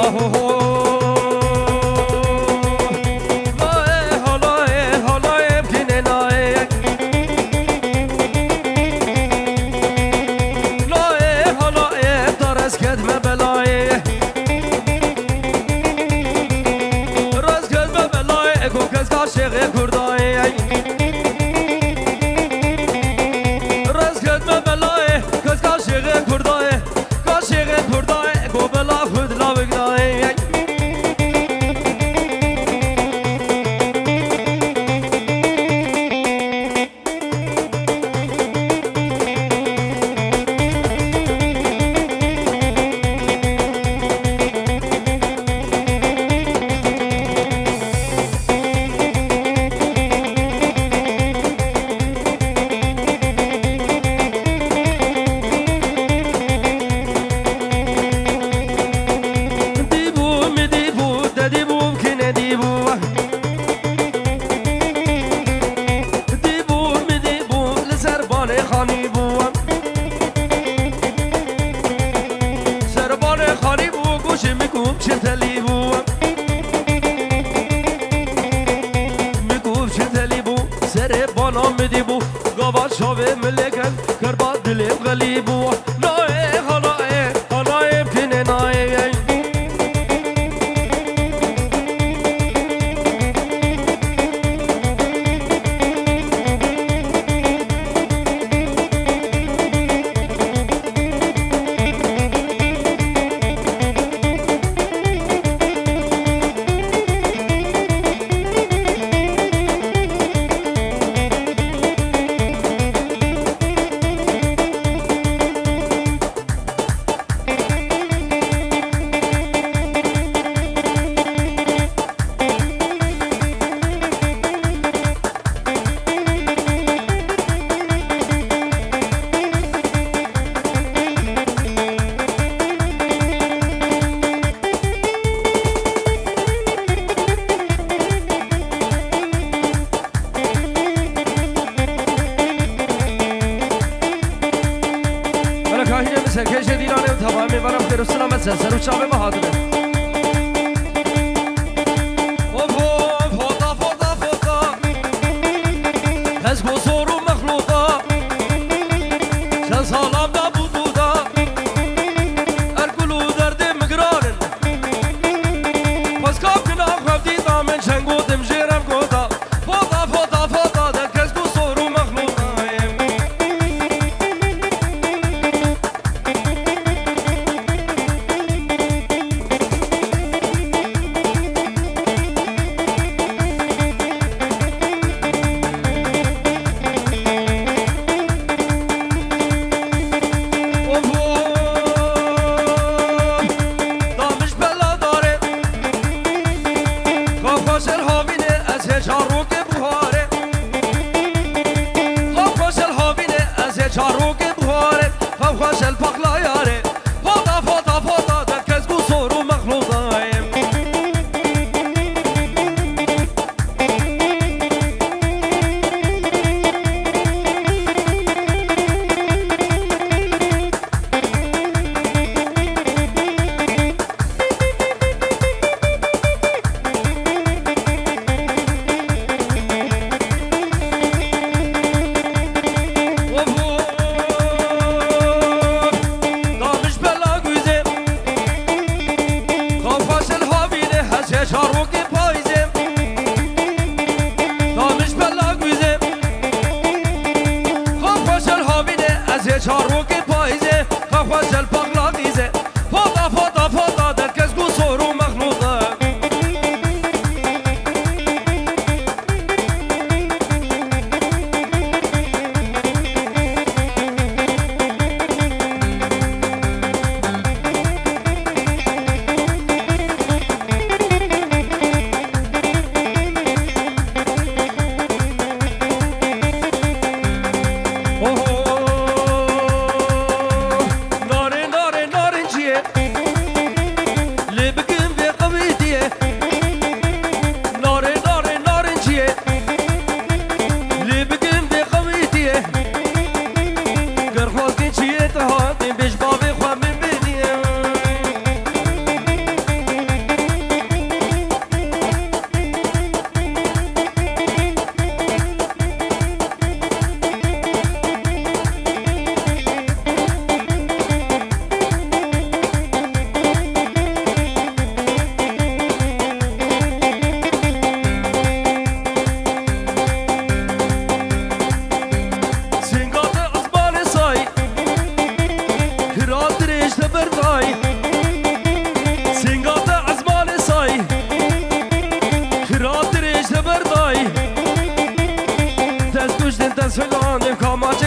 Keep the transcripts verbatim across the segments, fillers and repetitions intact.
Aho ho. Laê halaê halaê bikîne nayê. Laê halaê ta rez ket me belayê. Rez ket me belayê, eko kes ka şêxê kurdayê. Rez ket me belayê, kes ka şêxê kurdayê. Ka şêxê kurdayê, ko bela xwe di lavik dayê. Dîbû, mi dîbû, te dîbû, kî nedîbû? Dîbû, mi dîbû, li ser banê xanî bû. Ser banê xanî bû, goşê mi ku çi telî bû. Mi ku çi telî bû, serê bana mi dîbû. Gava çavê mi lêken, kerba dilê xelî bû. Nayê, hanaê, hanaê, bikîne nayê. Wele kahînê min serkêşê dîlanê û tevamê vana bi xêr û silamet ser ser û çavê me hatine. Of, of, fota, fota, fota. Kesk û sor û mexlûqa. Çend salam da bû tu da. Erkul û derdê min giran in. Xwezka kina xwevdî da min çend gotim jê re gota. Fota, fota, fota de kesk û sor û mexlûqa ye.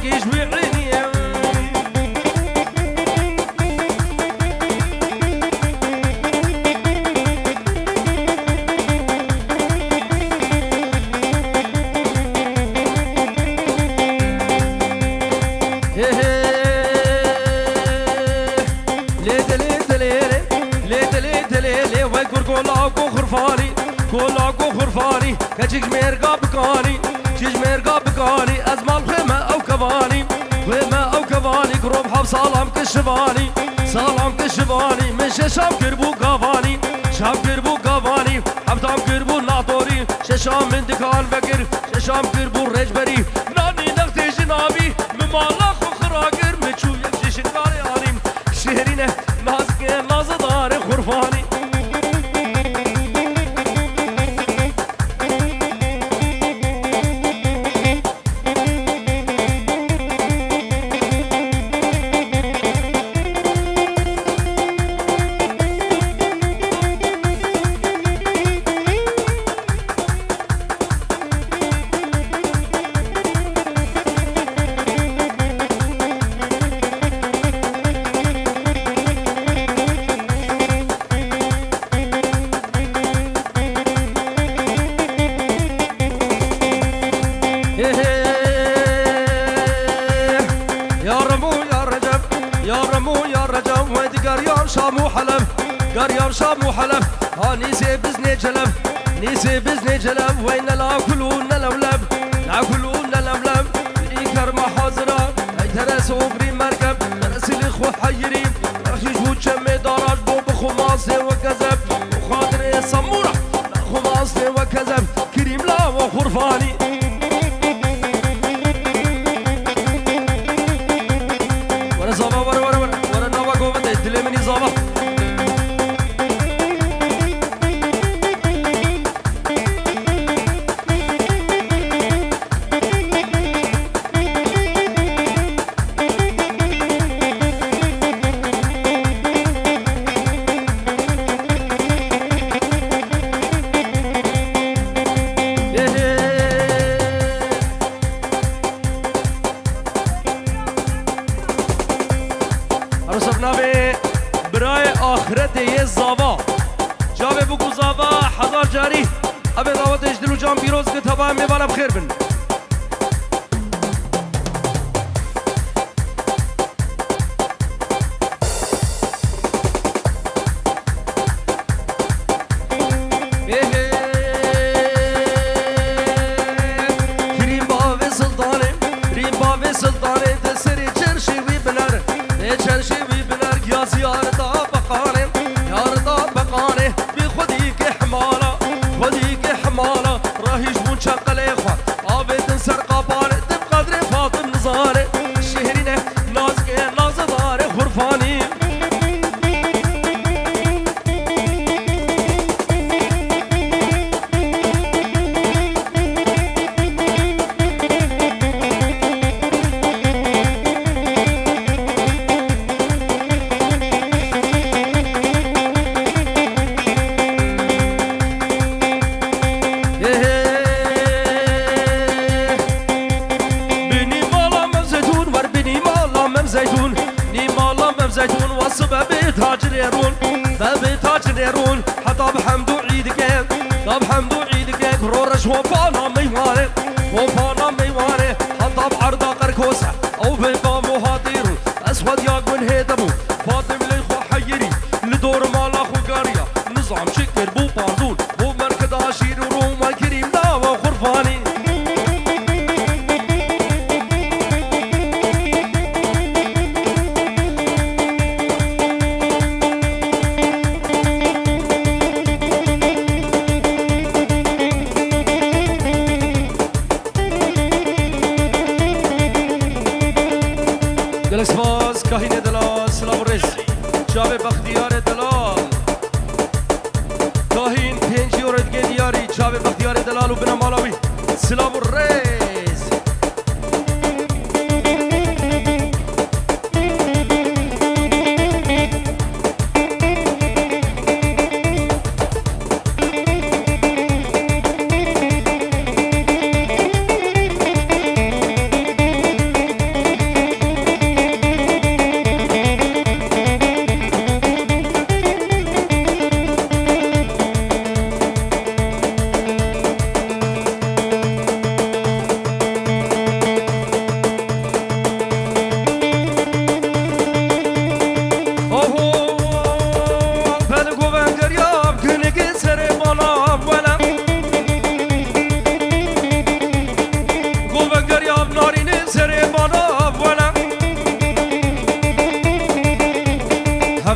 Kî ji wî ênî ye. Hê hê. Lê dilê dilê lê, lê dilê dilê lê, wey kur kola ku xurfanî, kola ku xurfanî. Keçik ji mêrga bikanî, çi ji mêrga bikanî, ez mal xwe me ew kevanî, xwe me ew kevanî, ku rov hev salam ki şivanî, salam ki şivanî, min şeşam kir bû gavanî, şam kir bû gavanî, heftam kir bû natorî, şeşam min dikan vekir, şeşam kir bû rêcberî, nanî nextê ji navî, min mala xwe xira kir, min çû yek ji şingarê anî, şêrîne, nazike, nazedarê xurfanî. Hê hê. Ya Remo ya Recep, ya Remo ya Recep, wey di geryan Şam û Heleb, geryan Şam û Heleb. Ha nîsê biznê celeb, nîsê biznê celeb, wey ne lakul û ne lewleb, lakul û ne lewleb. Î kerma hazira, ey teres û birî merkeb, teresî li xwe heyirî, rexî ji bo çemê dara ji bo bixwe mastê we kezeb, û xatirê Semûra, xwe mastê we kezeb, kirîm lawa xurfanî. Were zava, were, were, were, were nava govindê, dilê min î zava. Arosov navê birayê axretê yê zava. Çavê bûk û zava hezar carî. Evê dawetê ji dil û can pîroz ki teva em mêvana bi xêr bin. Hê hê. Kirîn bavê Siltanê, kirîn bavê Siltanê, di serê çerşê wî biner, ê çerşê wî biner, ya ziyareta beqanê, ziyareta beqanê, bi xwedî ke hemala, xwedî ke hemala, rahî ji bûn çeqelê xwe, avêtin ser qapanê, di qedrê Fatim nizane, şêrîne, nazike, nazedarê xurfanî. Binî mala Mem Zeytûn, wer binî mala Mem Zeytûn. Nî mala Mem Zeytûn, wa sibe bê tacirê rûn, be bê tacirê rûn. Heta bi hemd û îdike, da bi hemd û îdike, ro reş hopana meywane, hopana meywane. Heta bi erda qerkose, ew bê bav û hatî rûn. Ez xwediya gun hê de bû, Fatim lê xwe heyirî, li dor mala xwe gariya. Nizam çi kir bû pardûn, bû merkeda şîr û rûn, we kirîm nawa xurfanî. Gelek spas, kahînê delal, silav û rêz. Çavê Bextiyarê delal. Kahîn pêncî euro dike diyarî, çavê Bextiyarê delal û bina mala wî. Silav û rêz.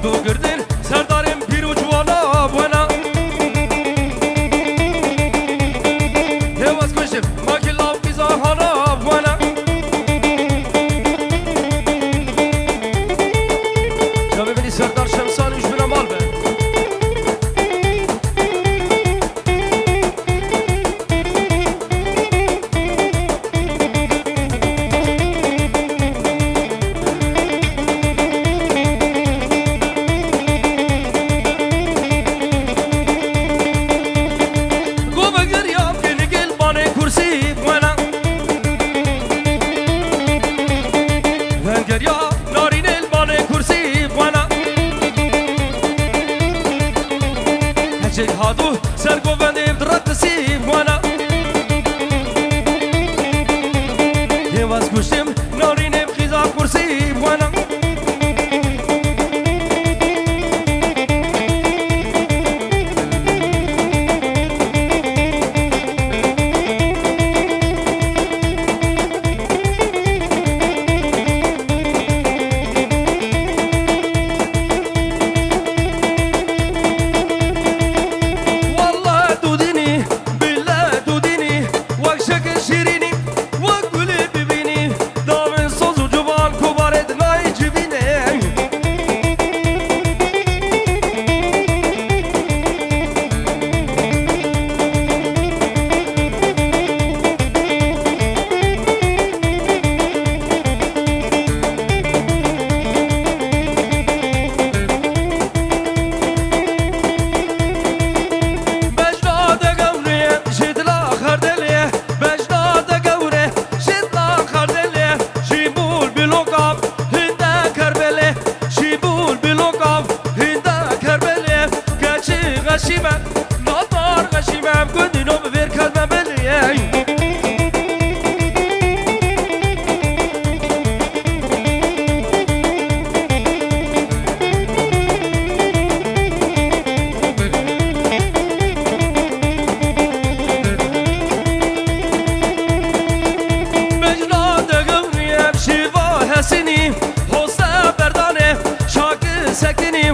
Do girtin serdarên pîr û ciwana bûna. Hêwaz kuştim, makî law qîza hana bûna. Çavê min î serdar Şemsan û ji bina mal be. Go vegeriya gelî gel banê kursî bûna. Vegeriya narînê li banê kursî bûna. Keçek hado ser govendê bi reqisî bûna. Hêwaz kuştim narînê bi qîza kursî bûna. Wallah tu dînî, billah tu dînî, wek şekil şîrînî, wek gulê bibînî, davên soz û ciwan kovarê di nayê civînê. Bejna de gewre, ji dila xerdelê, bejna de gewre, ji dila xerdelê, şîbûl biloka, hinde kerbelê, şîbûl biloka, hinde kerbelê, keçî xeşî me, natar xeşî me, gundî no bi vêr kerme belê. Mecna de gewrî ev şîva hesinî, hose berdanê, şaki sekinî.